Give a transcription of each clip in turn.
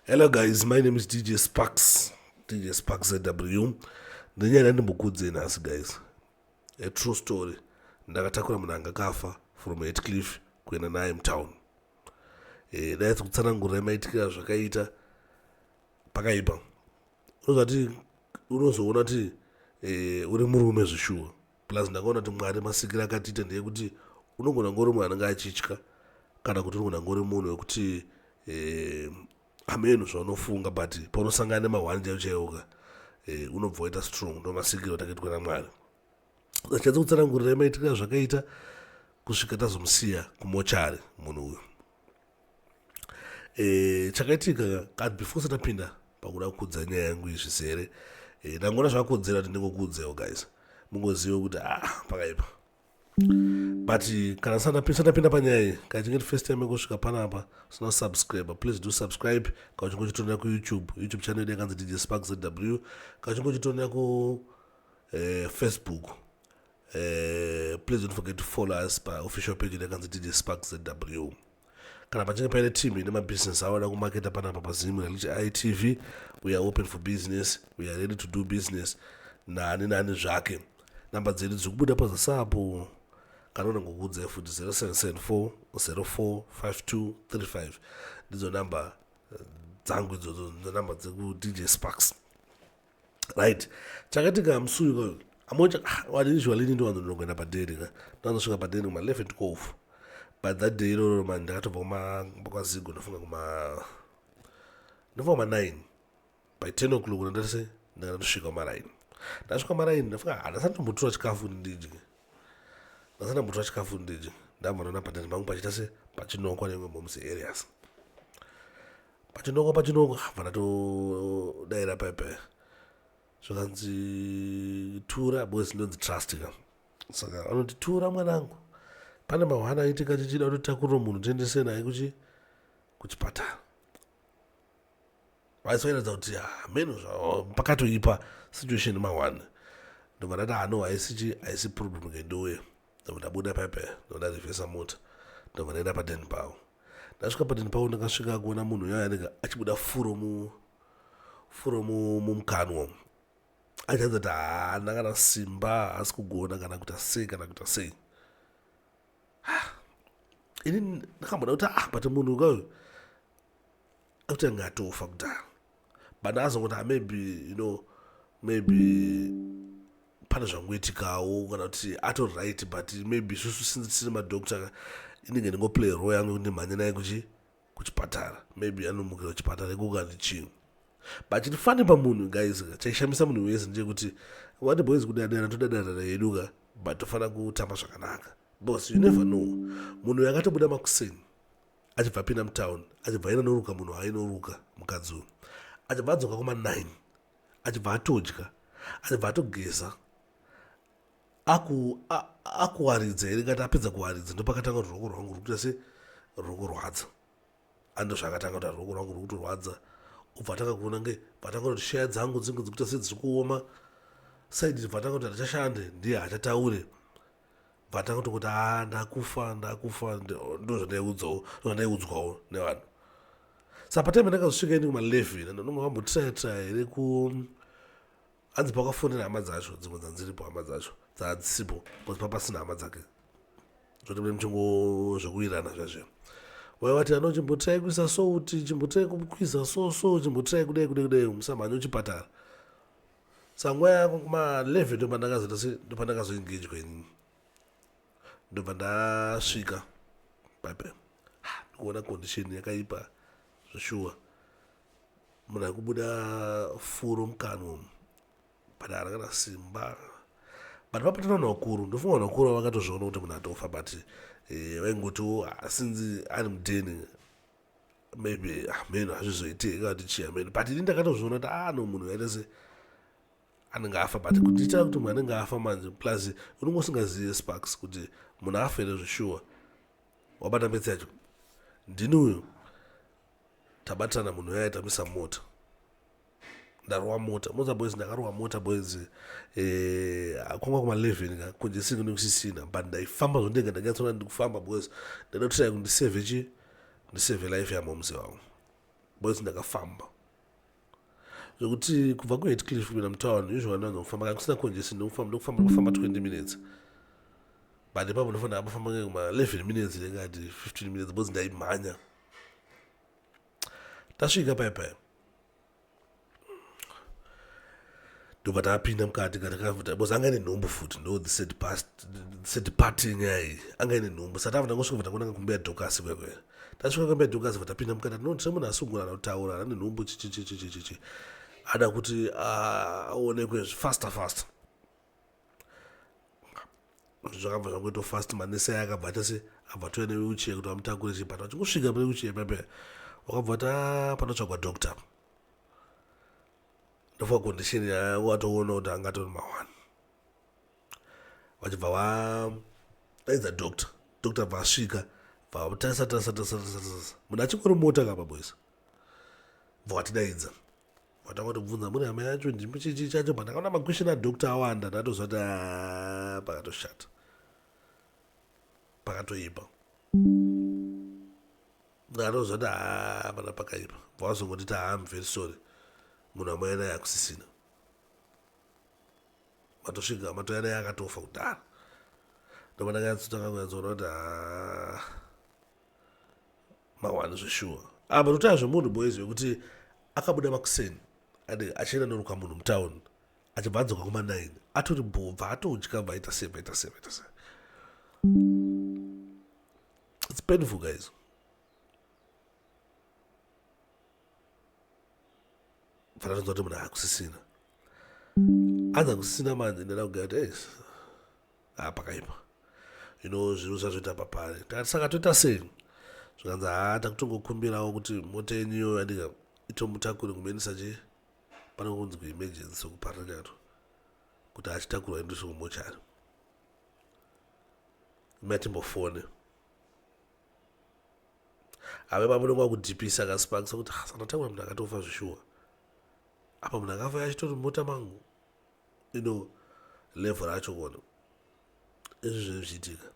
Hello guys, my name is DJ Sparks, DJ Sparks ZW. Nenyaya yandimbokuudzei nhasi guys. A true story. Ndakatakura munhu anga akafa from Hatcliffe kuenda naye mutown. Eh, dai kutsanangurira maitikira zvakaita pakaipa. Unozati unozoona kuti eh, uri murume zvishuwa. Plus ndakaona kuti Mwari masikiro akatiita ndeyekuti unogona kunge uri munhu anenge achitya kana kuti unogona kunge uri munhu wekuti eh, hameno zvaunofunga but paunosangana nemahwani chaiwo chaiwoka eh, unobva waita strong. Ndo masikiro atakaitwa naMwari. Ndichatsa kutsanangurira maitikira zvakaita kusvika tazomusiya kumochari munhu uyu. E, chakaitika kati before satapinda pakuda kukudza nyaya yangu izvi zere, e, ndangoona zvakakodzera kuti ndingokuudzewo guys, mungozive kuti ah, pakaipa. But kana satapinda panyaya iyi, kana chinge first time yekusvika panapa usina subscribe, please do subscribe. Kana uchinge uchitonera kuYouTube, YouTube channel yedu yakanzi DJ Spark ZW. Kana uchinge uchitonera ku Facebook, please don't forget to follow us paofficial page yedu yakanzi DJ Spark ZW. Kana pachinge paine team ine mabusiness avada kumaketa panapa paZim Reality ITV, we are open for business, we are ready to do business nani nani zvake. Namba dzedu dziri kubuda pazasi apo. Kana una ngokuudzai futi, 0774 045235 ndidzo namba dzangu idzodzo, ndidzo namba dzekuDJ Sparks. Right, chakaitika musi uyu amocha usually ini ndowanzonokuenda padeni ka, ndanzosvika padeni kuma 11 12, but that day iroro man ndakatobva kwaZigo, ndofunga kuma 9. By 10 o'clock ndandase ndakatosvika kumaraini. Ndasvika kumaraini, ndafunga handasati tombotora chikafu ndidye, ndasati ndambotora chikafu ndidye. Ndabva ndaona padeni pangu pachiita se pachinokwa neimwe momusi areas, pachinokwa pachinokwa. Bva ndatodaira paipai, zvakanzi tura, because ndonzi Trust ka. Saka anoti, "Tura mwanangu, pane mahwana aitika, tichida kutotakurira munhu tiendese naye kuchi kuchipatara." Vaisoiratidza kuti hameno pakatoipa situation mahwana. Ndobva ndati, "Hano, haisi haisi problem, ngendouya." Ndobva ndabuda paipai, ndobva ndarivhesa mota, ndobva ndaenda padeni pavo. Ndasvika padeni pavo, ndakasvika kuona munhu uyo anenge achibuda furo mu furo mumukanwa, achanzi kuti haana kana simba, haasi kugona kana kuita sei, kana kuita sei. Ini ndakamboda kuti, ah, but munhu ukayo akuti anga atofa kudhara, but azongoti, ah, maybe maybe pane zvangoitikawo kana kuti ato right, but maybe isusu since tisiri madoctor, inenge ndingoplay role yangu yekuti ndimhanye naye kuchi kuchipatara, maybe anomukira kuchipatara ikoko kana chii. But chiri funny pamunhu guys, chaishamisa munhu wese ndechekuti wati, boys, kudadana todadana hedu ka, but tofanira kutamba zvakanaka because you never know. Munhu uyu akatobuda makuseni achibva apinda mutown, achibva ainonoruka munhu ainoruka mukadzi uyu, achibva adzoka kuma9, achibva atodya, achibva atogeza, akuwaridza here kati apedza kuwaridza, ndopakatanga kuti ruoko rwangu ruri kuita se ruri kurwadza. Ando zvakatanga kuti ruoko rwangu ruri kutorwadza. Ubva atanga kuona nge bvatanga kuti shaya dzangu dzinge dzikuita sedziri kuoma side. Bvatanga kuti handichashande, ndiye hachataure. Bvatanga kutongoti, "A, ndakufa, ndakufa." Ndo zvandaiudzawo, ndozvandaiudzwawo nevanhu. Saka patime ndakazosvika ini kuma11, ndinonga vambotraya traya here ku hanzi pakafonera hama dzacho dzimwe dzanziripo, hama dzacho dzadzisipo because papasina hama dzake, zvoti mune muchingo zvekuwirana zvazvo. Vaivati ano, "Chimbotirai kuisa souti, chimbotirai kukwisa so so, chimbotirai kudai kudai kudai, musamhanye kuchipatara." Saka nguva yako kuma11 ndopandakazoita se ndopandakazoengejwa inini. Ndobva ndasvika paipai, ndikuona condition yakaipa zveshuwa, munhu ari kubuda furo mukanwa umu, but haana kana simba. But vapatana vanhu vakuru, ndofunga vanhu vakuru vakatozviona kuti munhu atofa, but vaingotiwo since ari mudheni, maybe hameno hazvizoitei kana kuti chii, hameno. But ini ndakatozviona kuti, ah no, munhu yaita se anenge afa. But kuti ichava kuti munhu anenge afa manje, plus unenge usingazive, Sparks, kuti munhu afa here zveshuwa. Wabata mbetsi yacho, ndini uyu tabatana munhu uyo aitamisa mota. Ndarova mota moza boys, ndakarova mota boys. Kwanga kuma11 ka, kunje singe nekusisina, but ndaifamba zvondega, ndanyatsoona ndikufamba because ndaida kutry kuti ndisave chi ndisave life yamomusi wangu. Boys ndakafamba zvekuti kubva kuHeadcliff kuenda mutown usually ndinowanza kufamba kana kusina congestion ndokufamba ndokufamba ndokufamba 20 minutes but ipapo ndofanira ambofamba ngema 11 minutes ndingati 15 minutes because ndaimhanya tasvika paya paya ndobva tapinda mukati katakavhuta because anga ine nhumbu futi ndo the sad past sad part yenyaya iyi anga ine nhumbu sati avha tangosvika tangonanga kumba yadhokasi kwekwe tasvika kumba yadhokasi tapinda mukati no tine munhu asungura anotaura ane nhumbu chichichichichichi ada kuti aonekwe faster faster zvakabva zvangoita fast manese aya akabva aita se abva touya newheelchair kuti vamutakure chi but vachingosvika pane wheelchair pepe wakabva ta panotsvagwa doctor ndofa condition watoona kuti angatori mawani vachibva vadaidza doctor doctor bva asvika bva tarisa tarisa tarisa tarisa munhu achingori mota kapa boys bva vatidaidza Watanga kutibvunza mune hama yacho ndimi chichi chacho but ndakaona maquestion adoctor awanda ndatoziva kuti ah, pakatoshata pakatoipa ndakatoziva kuti ah, pana pakaipa bvawazongonditi ah, I'm very sorry munhu amai naye akusisina matosvika matouya naye akatofa kudhara ndobva ndakanyatsotangaa kunyatsoona kuti ah, mawani zveshuwa apa ah, totaya zvemunhu boys vekuti akabuda makuseni ade achienda noruka munhu mutown achibva adzoka kuma 9 atori bho bva atodya bva aita sei bva aita sei bva aita sei it's painful guys fanira kuti munhu akusisina anza kusisina manje ndada kugaya kuti ei ah pakaipa you know zviro zvazvoita papari takati saka toita sei zvikanzi haa takutongokumbirawo kuti mota yenyu iyoyo andika itomutakure kumuendesa chi pane kunzi kuemergency kuparira nyato kuti achitakurwa endeswe kumochari matimbofone ave pamunenge wakudhipisa kasparks kuti ah, saka munhu akatofa zvishuwa apa munhu akafa achitori mota mangu you know level racho kona izvi zvinhu zvichiitika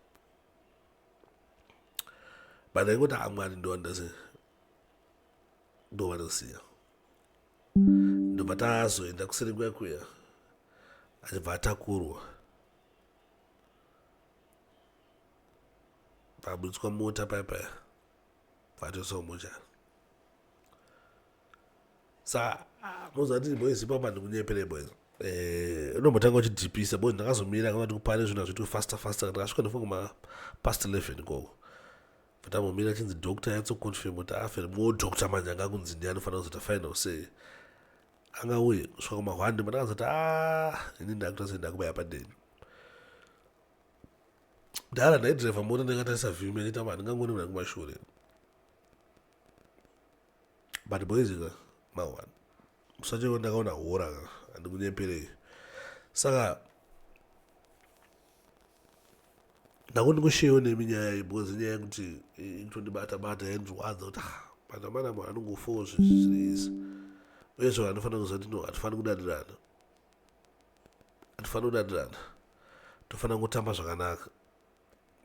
but ndaingoti amwari ndowandase ndovanosiya ndobva tazoenda kuseri kuya kuya achibva atakurwa paburitswa mota paya paya patoiswa mochari sa ah, moziva kuti boys ipapa ndikunyepere boys eh, unombotanga uchidhipisa boys ndakazomira kana kuti kupane zvinhu hazviitwe faster faster ndakasvika ndifunga ma past 11 ikoko patambomira chinzi doctor yatsoconfirm kuti afe mo doctor manje anga kunzi ndiye anofanira kuzoita final say angauye kusvika kumahwande mandakazoti a ah, ini ndakuita sei ndakubaya padeni dhara ndaidriver mota ndakatarisa view ndikaita handingangoni muna kumashure but boys ka maone musachewo ndakaona hora ka handikunyeperei saka ndako ndingosheyo nemi nyaya iyi because inyaya yekuti ikutondibata bata yandirwadza kuti ah, but amana munhu anongofawo zviri izi uyezve vanhu vanofanira kuziva kuti no hatifaniri kudadirana hatifaniri kudadirana tofanira kutamba zvakanaka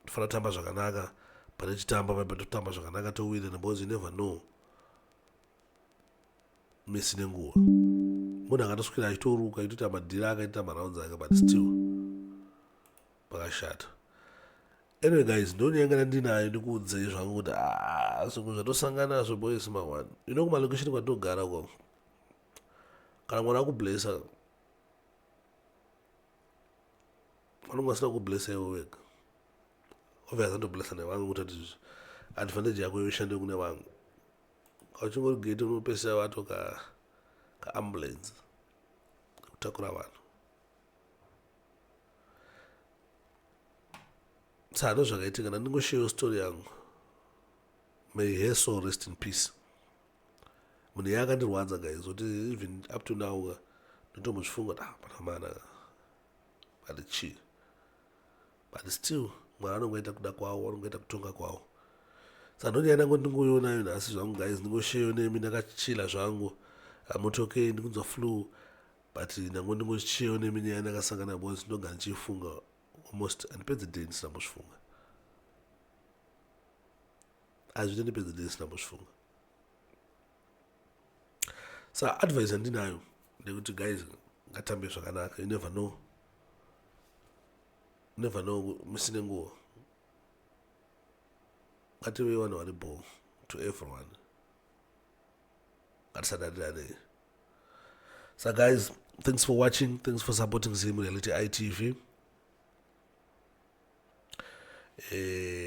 tofanira kutamba zvakanaka pane chitamba paipa totamba zvakanaka towirana because you never know misi nenguva munhu akatoswera achitoruka achitoita madhiri ake achiita marounds ake but still pakashata anyway guys ndonyaya ndinayo ndikuudzei zvangu kuti ah, zvimwe zvatosangana nazvo boys mawani you know kumalocation kwatogara ko kana mwana akublessa vanonge vasina kublessa ivo vega obvious anoblessa nevamwe kuti ati advantage yako yoshande kune vamwe kauchingori gate unopesera vato ka kaambulance kutakura vanhu tsano zvakaitika ndandingosheyo story yangu may her soul rest in peace munhu iye akandirwadza guys kuti even up to now ka ndotombozvifunga kuti ah pana mana but chii but still mwari anongoita kuda kwawo anongoita kutonga kwawo saka ndonyaya ndango ndingoionayo nhasi zvangu guys ndingosheyo nemi ndakachila zvangu amuti okay ndikunzwa flu but ndango ndingosheyo nemi nyaya ndakasangana because ndogara ndichiifunga almost andipedze day ndisina mbozvifunga hazvite ndipedze day ndisina mbozvifunga. Sa advice yandinayo ndekuti guys, ngatambe zvakanaka. You never know, never know misi nenguva. Ngative vanhu vari bho to everyone, ngatisadadirane. So guys, thanks for watching, thanks for supporting Zim Reality ITV.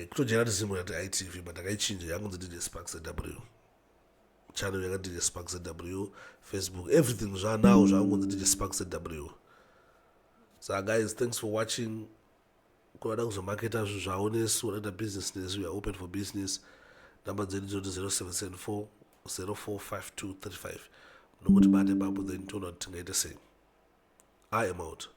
Kutojera kuti Zim Reality ITV, but ndakaichinja, yangunzi DJ Sparks ZW. Channel yaka DJ Sparks ZW, Facebook, everything zvanawo zvakungonzi DJ Sparks ZW. So guys, thanks for watching. Kuvada kuzomaketa zvinhu zvavo nesu, vanoita business nesu, we are open for business. Namba dzedu dzinoti 0774 045235. Munongoti bate papo, then toona kuti tingaite sei. I am out.